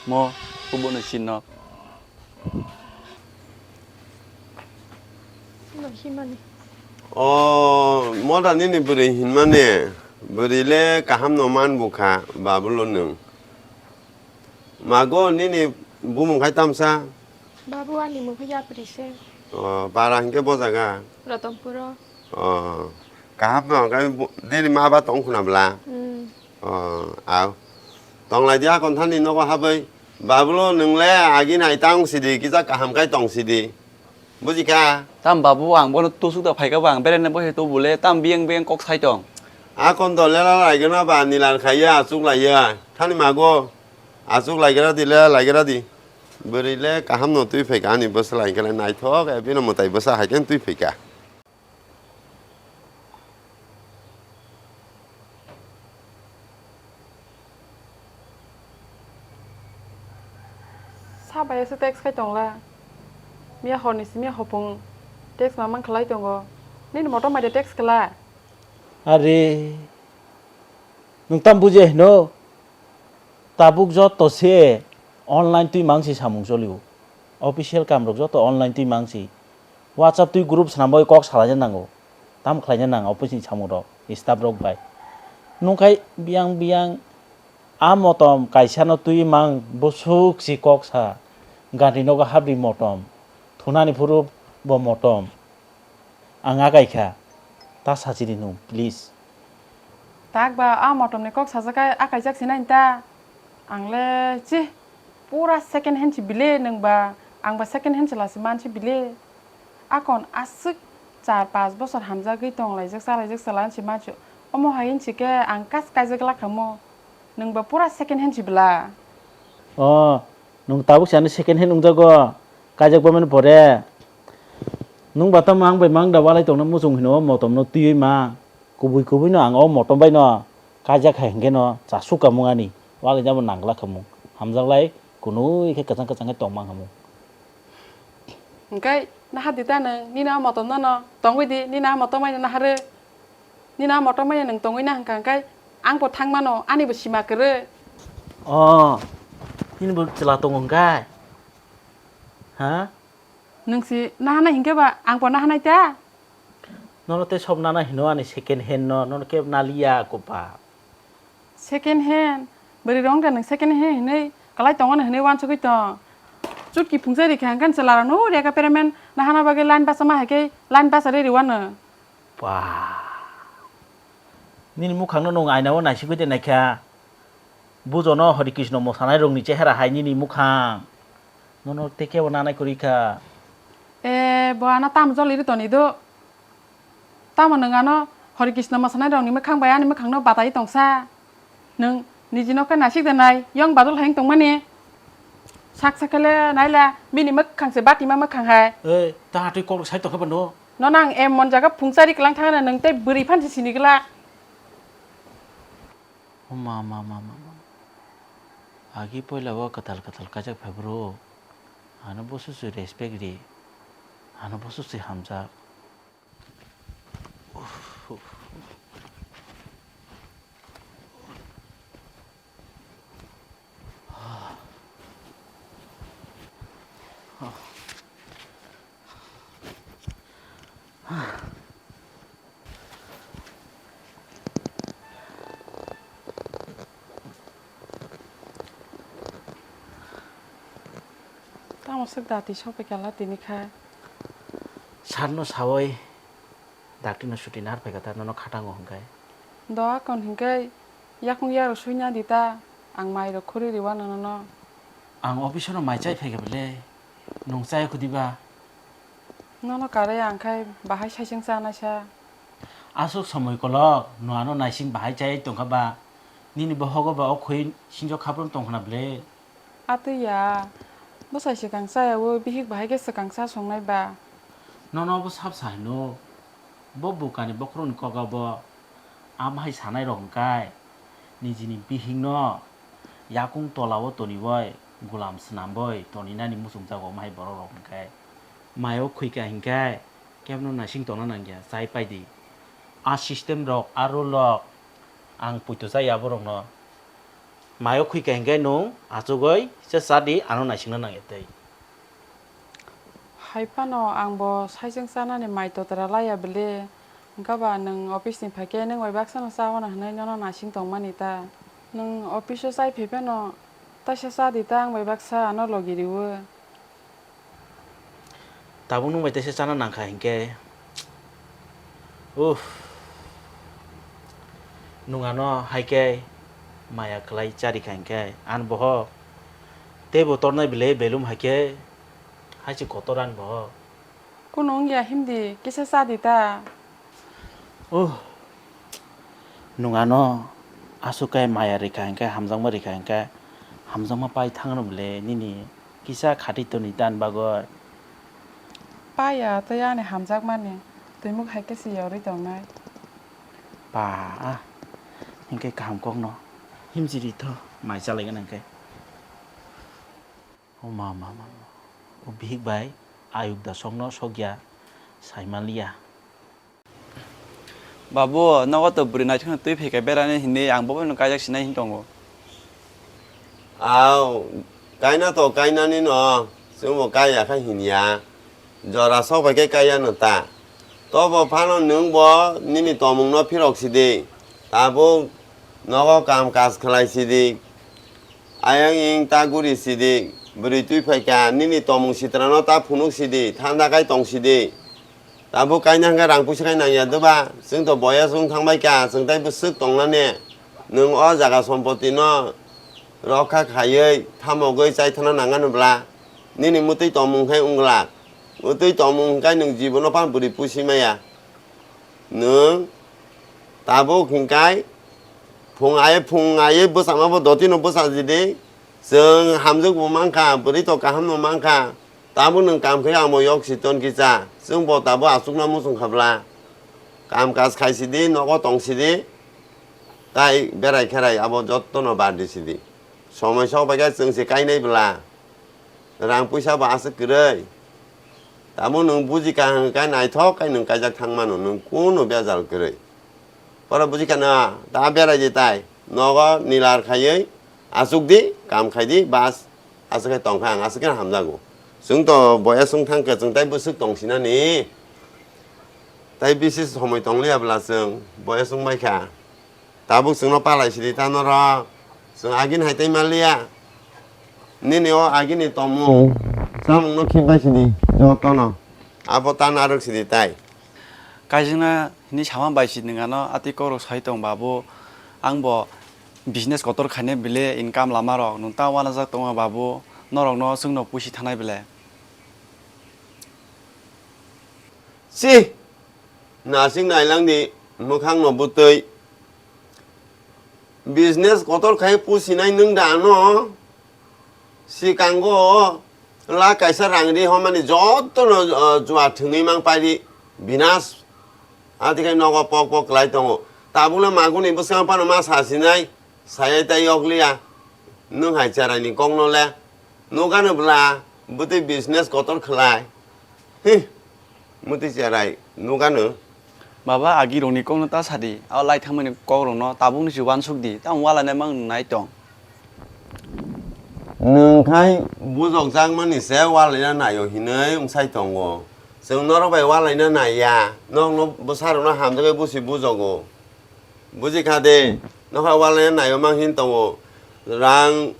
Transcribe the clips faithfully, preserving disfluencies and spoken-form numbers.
Mo, kubuno sinno. Himani. O, moda nini bwrwi hinmani. Bwrwi le kaham no man bukha, babulo nwng. Mago nini bumung khai tamsa? Babu ani mung khai yapri se. O, para hinkhe bo jaga? Ratanpuro. O, kaham no, kai bu-, nini ma ba tong khuna bla? Hmm. O, au. Tonglai dia kon thani nogo habwi. Babulo nwng le agi nai tang sidi, kisa kaham khai tong sidi. Buji kha? Tam babu, ang bono tusuk da phaika bo, ang berene bo he tu bule, tam biyang biyang kok sai tong. A kon to lela lai gana ba nilar khaiya, achuk laiya. Thani mago. Achuk lai gana di, lela lai gana di. Bwrwi le kaham no twi phaika ani bwsla hinkhe le naithok, e bino mwtai bwsa hai khe twi phaika. Sa bai se text khai tongla. Miya horni simi hopung text ma mang khlai tongo. Nini motom bai de text kla. Are, nwng tam buje hino? Tabuk joto se online twi mang si samung cholio. Official kam rok joto online twi mang si. WhatsApp twi group swnamwi kok salaina nango. Tam khlaina nang office ni samung rok, staff rok bai. Nungkhai biyang biyang a motom kaisa no twi mang bwswk si kok sa. Gandhi nogo habri motom. Thunani phuru bo motom. Ang akai kha. Ta sachiri nung, please. Tak ba a motom ni kok sajak ai, akaijak sinai ta. Ang le chi pura second hand si bile nung ba, ang ba second hand chwla si man si bile. Akon aswk char panch bosor hamjagwi tonglaijak, chalaijak, chwla hinsi mansu. Omo hai hinsi khe ang kas kaijak lakhamo. Nwng ba pura second hand si bwla. O, nwng tabuk si ano second hand wngjago. Kaijak bamani pore. Nwng ba tamo ang bai mang da walai tongna muchung hino, motom no twiwi ma. Kubui kubui no ang o motom bai no kaijak hai hwnkhe no chasuk kamung ani. Walai jabo nangla kamung. Hamjak lai kunui khe kwchang kwchang khe tongma kamung. Hwnkhe naha di ta nwng, nini a motom no no tongwi di, nini a motom bai no naha rw. Nini a motom bai no nwng tongwi na hwnkha hwnkhe ang bo thang mano, ani bo sima kwrwi. O, nini bo chwla tongo hwnkhe? Ha? Nwng si naha nai hwnkhe ba ang bo naha nai ta? Nono tei sob nana hino ani second hand no, nono kebo naliya kopa. Second hand? Bwrwi rok wngkha nwng second hand hinwi kwlai tongo hinwi uansugwi tong. Chutki phungsa rikha hwnkhe chwla rokno uriya khe peremen nahana bagwi line basa ma hai khe line basa rwi rwano. Ba. Nini mukhang no nwng aina o naisigwi de naikha. Bujono Hori Krishna mosanai rokni chehera hai nini mukhang. Nono tei kebo nanai kwrwi kha. E, bo ano tamo joli ri toni do. Tamo nwng ano Hori Krishna mosanai rokni mwkhang bai ani mwkhang no batai tongsa. Nwng niji no khe naisik da nai, yong badol hai wng tongmani. Sak sak khe le naila bini mwkhang se batima mwkhang hai. E, ta twi kok sai tongkha bano. Nono ang emon jaga phungsa ri kwlang thangna nwng tei bwrwi phan se sini glak. O ma, ma, ma, ma, ma. Agi poila o kwtal kwtal kaijak phai bro. Ano boso se respect ri. Ano boso se hamjak. Uff, uff, uff. Tamo swk dati sophaikha la tini kha. Sarno sawi dakti no suti nar phaikha ta nono khatango hwnkhe. Do akon hwnkhe yakung yarok suina di ta, ang mai rok khuri riwano nono. Ang office no mai chai phaikha bele, nwng chai khudi ba? Nono kare ang khai bahai saising chanai sa. Aswk somoi kolok, nwng ano naising bahai chai tongkha ba? Nini bohogo ba o khoi sinjok khaprum tongkhna bele? Atwi ya, bwsai swkang chaya o bihik bahai khe swkang cha songnai ba? Nono bo sab sa hino, bo bukani bokhorokni kok abo amhai sanai rok hwnkhe nijini bihikno yakung tola o toniwi gulam swnamwi toninani muchungjago amhai borok rok hwnkhe mai o khwika hinkhe kebno naising tongna nangya chai paidi. A system rok, a rule rok ang puito chaya borokno. Mayo khuika hinkhe nwng achugwi se chadi, ano naisingna nangya tei. Hai phano ang bo saichung chanani mai totra laiya bele, wngkha ba nwng office ni phaikhe nwng bai baksa no cha hwnwi nono naising tongmani ta? Nwng office o chai phai phano taisa chadi ta, ang bai baksa ano logi riwi. Tabuk nwng bai teisa chana nangkha hinkhe. Uff. Nwng ano hai khe maya khlai charikha hinkhe, ani bohok. Teibo tornai bele belum hai khe, hai se kotor ani bohok. Kunu wngya himdi, kisa chadi ta. Oh, nwng ano aswk khe maya rikha hinkhe, hamjakma rikha hinkhe, hamjakma pai thangno bole nini kisa khati toni tan bagwi. Paya tei ani hamjakmani twimuk hai khe se yorwi tongnai. Pa, ah, hinkhe kaham kokno himjiri tho, mai chalaigwna hinkhe. O ma, ma, ma, ma. O bihik bai ayuk da sokno sokya, sai manliya. Babu, nogo to bwrwi naithokno twi phaikha berani hinwi ang bobono kaijak sinai hin tongo. Au, kaina to kainani no, chwngbo kaiya kha hinya. Jora sok bai khe kaiya no ta. Tobo phano nwng bo nini tomung no phirok sidi. Tabuk nogo kam kaj khlai sidi. Ayang ing ta guri sidi, bwrwi twi phaikha, nini tomung sitrano ta phunuk sidi, thanda khai tong sidi. Tabuk kaina hwnkhe rang puisa khai nangya doba, chwng to boyas wng thangbaikha, chwng tai bwswk tongnani. Nwng o jaga sompotino rokha khaiwi thamogwi chaithana nangano bla, nini mwtwi tomung khai wngwlak. Mwtwi tomung hwnkhe nwng jibono phano bwrwi pusi maya. Nwng tabuk hwnkhe phung ai phung ai bwsakma bo dotino bwsajidi. Chwng hamjwk bo mankha, bwrwi to kaham no mankha. Tabuk nwng kam khe amo yok si ton kisa. Chwng bo tabuk aswkna muchung khabla. Kam kaj khai sidi, nogo tong sidi. Tai berai kherai abo jotto no bardi sidi. Somoi sok bai khe chwng se kainai bwla. Rang puisa bo aswk kwrwi. Tamo nwng buji ka hwnkhe naithok khe nwng kaijak thang mano, nwng kunu bejal kwrwi. Pora buji kana ta berai di tai. Nogo nilar khaiwi aswk di, kam khai di, bas. Aswk khe tong kha ang, aswk khe hamjago. Chwng to boya chwng thang khe chwng tai bwswk tong sinani. Tai bisi somoi tong liya bwla chwng boya chwng bai kha. Tabuk chwngno palai sidi ta norok. Chwng agini hai tei manliya. Nini o agini tongmung, chamungno khim khai sidi jotono. Abo ta narwk sidi tai. Kaijwkna hini sama bai si nwng ano atwi kokrok sai tong ba bo. Ang bo business kotor khainai bele income lama rok nwng ta uanajak tongo ba bo. Norokno chwngno pusi thanai bele. Si! Nasing nailangdi mwkhangno bwtwi. Business kotor khai pusinai nwng da ano. Sikango lakh kaisa rang ri hwnmani jotono, uh, jua thwngwi mang paidi binas. Atikhai nogo pok pok kwlai tongo. Tabukle maguni bwskango phano ma sasinai. Sayai tai yokliya. Nwng hai cheraini kokno le. Nukano bwla, bwtwi business kotor khlai. Hi, mwtwi cherai, nukano. Baba, agirokni kokno ta sadi, abo lai thangmani kokrokno tabukni se uansuk di, tamo ualainai mang nai tong. Nwng khai bujokjakmani se ualaina naio hinwi wngsai tongo. Chwng norok bai ualaina naiya, norokno bwsarokno hamjakgwi busi bujogo. Buji kha de, nokha wal naio mang hin tongo. Rang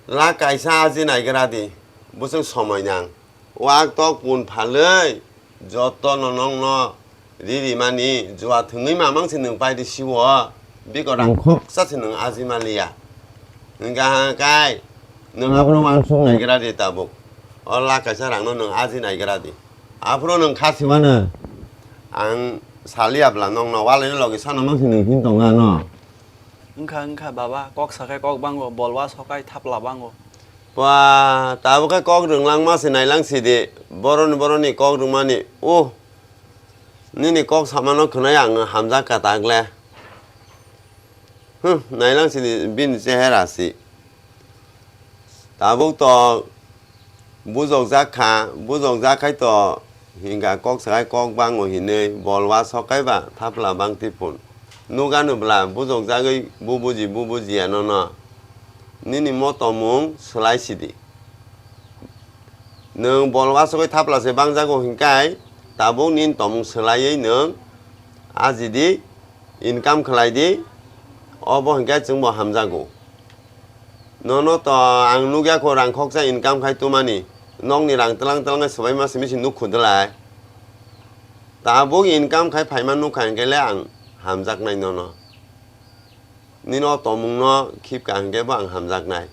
lakh kaisa aji naigra di, bwswk somoi nang. Wak tok pun phalwi, joto no nokno ri rimani, jua thwngwi mamang se nwng pai di siwo, biko rang khoksa se nwng aji maliya. Hwnkha hwnkhe nwng abono uansuk naigra di tabuk. O lakh kaisa rangno nwng aji naigra di. Aphuru nwng kha simano. Ang saliya bwla nokno walaina logi sana mang se nwng hin tongo ano. Wngkha, wngkha, baba, kok sakhai kok bango, bolwa sokai thapla bango. Ba, tabuk khe kok rwnglang ma se nailang sidi. Boroni, boroni kok rwngmani. Oh, nini kok samano khwnai ang hamjak ka takle. Huh, nailang sidi bini chehera si. Tabuk to bujokjak kha, bujokjak khai to hingka kok sakai kok bango hinwi bolwa sok kai ba thapla bang tipun. Nukano bwla bujokjagwi bu buji bu bujiya nono. Nini mo tongmung swlai sidi. Nwng bol wasogwi thapla se bangjago hinkai tabuk nini tongmung swlaiwi nwng ajidi, income khlai di, obo hinkai chwngbo hamjago. Nono to ang nukya kho rang khoksa income khai tumani, nokni rang tlang tlang swbaima simi se nuk khudulai. Tabuk income khai phaima nukha hinkai le ang hamjaknai nono. Nini o tongmungno khibka hwnkhe bo ang hamjaknai.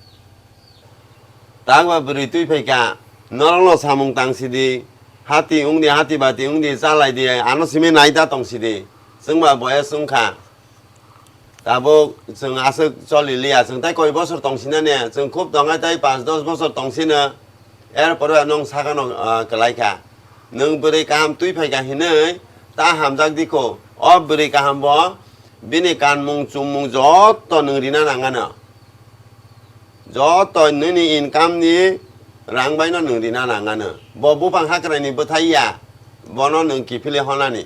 Tangba bwrwi twi phaikha, norokno samung tang sidi, hati wngdi, hati bati wngdi, chalai di, ano simi nai da tong sidi, chwngba boyas wngkha. Tabuk chwng aswk choli liya, chwng tai koi bosor tong sinani, chwng khub tongnai tai panch dos bosor tong sino, er pore nwng sakano, ah, kwlai kha. Nwng bwrwi kaham twi phaikha hinwi ta hamjak di kho, o bwrwi kaham bo bini kanmung chumung joto nwng rina nangano. Joto nini income ni rang bai no nwng rina nangano. Bo buphang hakrani bwthai ya, bono nwng kiphilwi honani.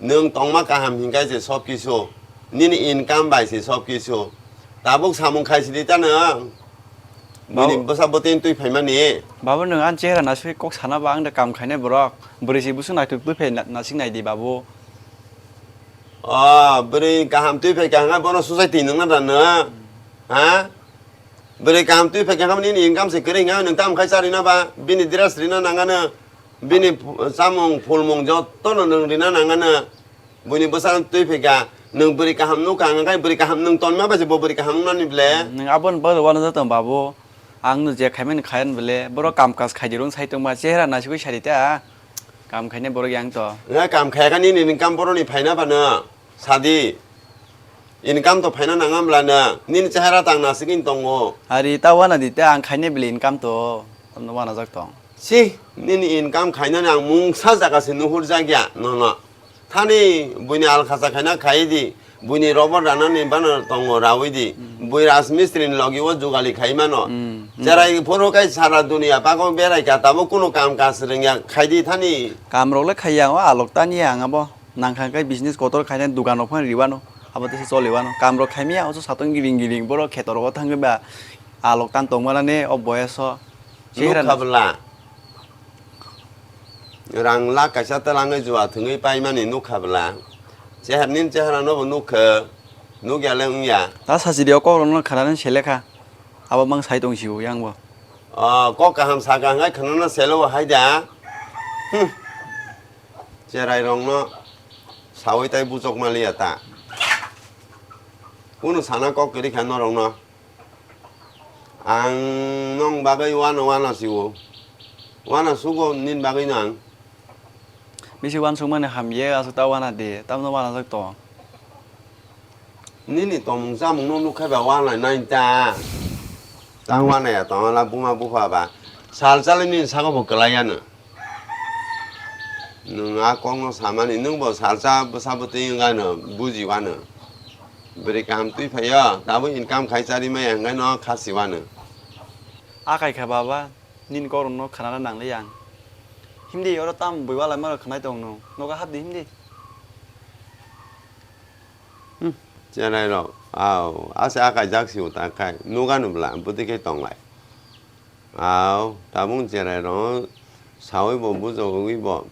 Nwng tongma kaham hinkai se sob kisu, nini income bai se sob kisu. Tabuk samung khai sidi ta nwng. Bini Babu- bwsa bwtwi twi phaimani. Babu, nwng ani chehra naisingwi kok sana ba, ang da kam khainai borok. Bwrwi se busu naithok twi phai na-, nasing nai di, babu. O, bwrwi kaham twi phai kaham bono suchai twi nwngna da nwng? Ha? Bwrwi kaham twi phai kaham nini income se kwrwi wngya, nwng tam khai cha rina ba, bini dress rina nangano, bini phu-, chamung phulmung jotono nwng rina nangano. Buini bwsa twi phai kha, nwng bwrwi kaham nukha, hwnkhai bwrwi kaham nwng tonma bai se bo bwrwi kaham wngnani ble. Nwng aboni bagwi uanajak tong babu, ang no je khaimani khayan ble, borok kam kaj khaidi rung sai tongma, chehra naisingwi sadi ta, kam khainai borok yang to. Nga kam khaya kha nini income boroni phaina ba no, sadi. Income to phaina nangam bla no, nini chehra tang nasigwi tongo. Ari ta uanadi ta, ang khainai ble income to, tamno uanajak tong. Si, nini income khainani ang mungsa jaga se nuhur jakya, nono. Thani buini alkhacha khaina khai di, buini robot ranani bana tongo rawi di, Hmm. bui rajmistri ni logi o jugali khai mano. Hmm, hmm. Cherai phuru kai sara dunia pago berai kha, tabo kuno kam kaj rwngya khai di thani. Kam rok le khaiya, o alok tani ang abo. Nangkha kai business kotor khaina dukan rok phano riwano, abo tesa choliwano. Kam rok khaimya, oso satong giring giring, borok kheto rogo thangwi ba alok tan tongmana ne o boyes o. Chehra Nukha bwla. Rang lakh kaisa twlangwi jua thwngwi paimani nukha bwla. Chehar-, nini chehara no bo nukha. Nukya le wngya. Ta sachi de o kok rok no khanani selekha. Abo mang sai tong sio yang bo. O, kok kaham sakha hwnkhai khanana selo hai da. Hmm. Cherai rok no sawi tai buchok maliya ta. Kunu sana kok kwrwi kha norok no. Ang nong bagwi uana uana siwo. Uana sugo nin bagwi no ang. Bisi uansukmani hamye, aswk ta uana di, tamno uanajak tong. Nini tomung chamung no nukkhai ba uana nai ta. Tang uana ya tong la buma bupha ba. Sal chali nini saka bo kwlai ano. Nwng a kokno samani, nwng bo salsa bwsa bwtwi wngano buji wano. Bwrwi kaham twi phaio, tabuk income khai chari maya hwnkhe no khasi wano. A kai kha baba, nini kokrokno khnana nangliya ang. Himdi, oro tamo bui walai mano khnai tong nw, nogo hapdi himdi. Hmm, cherai rok, au, ase a kaijak si uta khai, nugano bwla, bwtwi khe tonglai. Au, tabuk cherai rok sawi bo bujogwi bo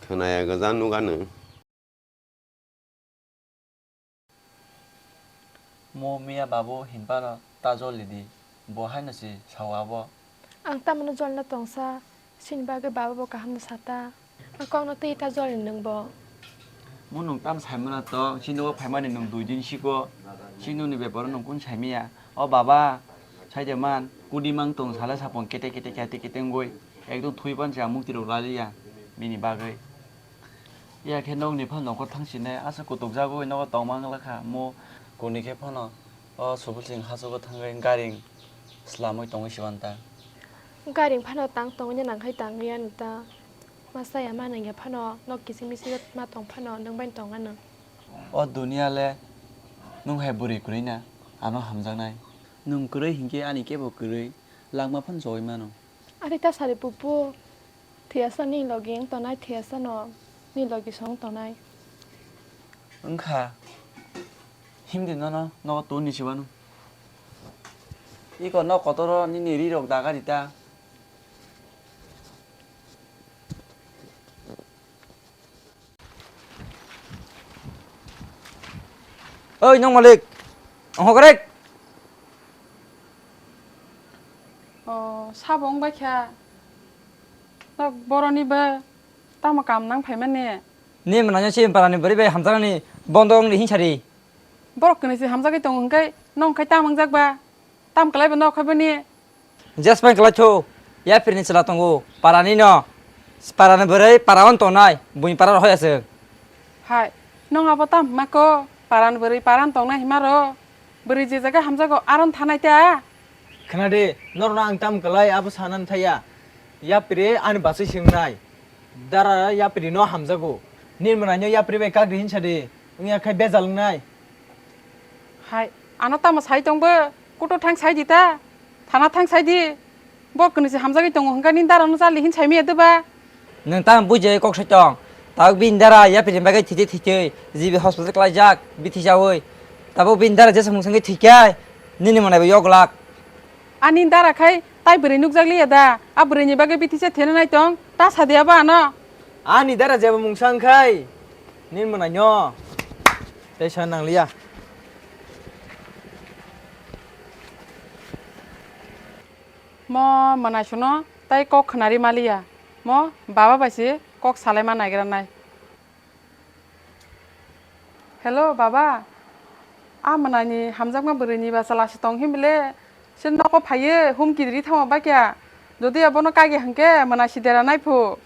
khwnaya gwja nugano. Mo miya babu hinphano ta jolidi, bo haino se sao abo. Ang tamano jolna tongsa, sini bagwi baba bo kaham no sata. Ang kokno twi ta jolni nwng bo. Mo nwng tam saimana tong, chini o phaimani nwng dui din siko, chini nokni beparo nwng kun saimiya. O baba, saide man, kudi mang tong sale sapung kete kete kete kete wngwi, ekdom thwi pan se ang mukti rok laliya, bini bagwi. Iya khe nokni phan nokor thang sinai, asa kutuk jagwi nogo tongma wngla kha, mo kuni khe phano o Subul Singh hachugo thangwi garing slamwi tongwi siban ta. Garing phano tang tongwi nang khai tangwi ano ta. Masa ya ma nang ya phano, nok kiching miching ma tong phano, nwng bai tong ano. O duniya le nwng hai bwrwi kwrwi na, ano hamjaknai. Nwng kwrwi hinkhe ani kebo kwrwi, langma phano chogwi mano. Ari ta sari pupu, thiyasa ni logi wng tonai, thiyasa no ni logi song tonai. Wngkha, himdi nono, nogo tuni siwano. Iko nok kotoro nini ri rok daga rita. Oi, nong malik. Ongho korek. O, sabo wng bai kha. Nok boroni ba tamo kam nang phaimani. Ni mwnanyo si parani bwrwi bai hamjaknani bondo wngdi hinsari. Borok kwnwi se hamjagwi tongo hwnkhe nong khai tam wngjak ba? Tam kwlai bo nok khai bani. Jespai kwlai tho, yaphirini chwla tongo, parani no. Parani bwrwi para on tongnai, buini para rohoi aswk. Hai, nong abo tam hwnma ko, parani bwrwi para on tongnai hwnma ro. Bwrwi je jaga hamjago aron thanai ta. Khna de, norno ang tam kwlai abo sanani thaya. Yapiri ani bachai swngnai. Dara yapiri no hamjago. Nini mwnai no yapiri bai kagri hinsa de. Wngya khai bejal wngnai. Hai, ano tamo sai tong bo? Kuto thang sai di ta. Thana thang sai di. Bo kwnwi se hamjagwi tongo hwnkha nini dara no chali hin sai miya de ba? Nwng tamo bujai kok sai tong. Tabuk bini dara yapiri bagwi thiti thiti. Jibi hospital kwlai jak, bithi jawi. Tabuk bini dara jesa mungsangwi thwi khe. Nini mwnai bo yok lak. Ani dara khai tai bwrwi nukjak liya da? A bwrwini bagwi bithi se thena nai tong, ta sa de abo ano. Ani dara jeba mungsa wngkhai, nini mwnai no tei sa nang liya. Mo mwnai suno tai kok khwnari ma liya. Mo baba bai se kok salai ma naigra nai. Hello, baba. A mwnani hamjakma bwrwini ba chwla se tong him bile? Se nogo phaiye, humki ri thangma bai kha. Jodi abono kage hwnkhe mwnai si dera nai phu.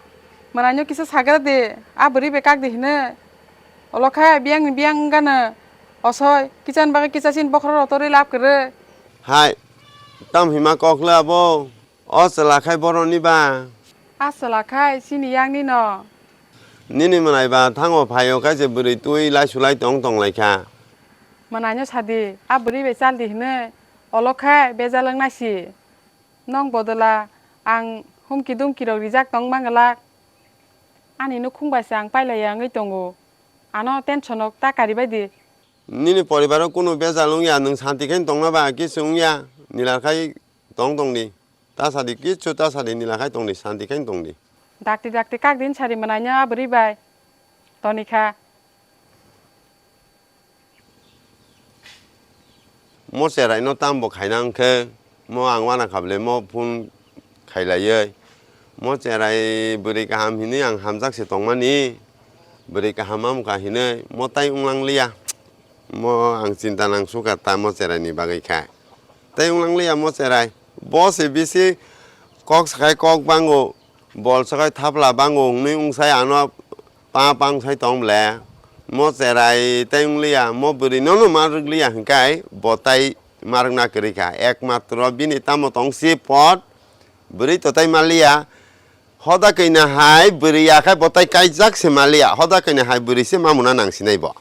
Mwnaino kisa sagra de, a bwrwi bai kak de hino. Olo khe biyang ni biyang wngano. Osoi, kichani bagwi kicha chini bokhorok rok torwi lab kwrwi. Hai, tam hima kok le abo? O chwla khai boroni ba? A chwla khai chini yakni no. Nini mwnai ba thango phaio khe je bwrwi twi lai sulai tong tong lai kha. Mwnaino sadi, a bwrwi bai chaldi hinwi, olo khe bejal wng nai si. Nong bodola ang humki dumki rok rijak tong manglak. Ani nukhung bai se ang pailaiya wngwi tongo. Ano tension o ta karibai di. Nini poribaro kunu bejal wngya, nwng santi khe tongna ba kisu wngya, nilal khai tong tong di. Ta sadi, kichu ta sadi, nila khai tongdi, santi khai tongdi. Dakti dakti kak din sari mwnaino a bwrwi bai. Toni kha. Mo cherai no tambo khaina wngkhe, mo ang wana khabole mo phone khailaiwi. Mo cherai bwrwi kaham hinwi ang hamjak se tongmani. Bwrwi kaham mamkha hinwi mo tai wnglang liya. Mo ang chinta nang sukha ta mo cherai ni bagwi kha. Tai wnglang liya mo cherai. Bo se bisi kok sakai kok bango, bol sakai thapla bango hwnwi wngsai ano pa pa wngsai tong ble. Mo cherai tai wng liya, mo bwrwi nono ma rwk liya hwnkhe bo tai ma rwkna kwrwi kha. Ekmatro bini tamo tong si pot, bwrwi to tai ma liya. Hoda kaina hai bwrwi ya khe bo tai kaijak se ma liya. Hoda kaina hai bwrwi se ma muna nang sinai bo.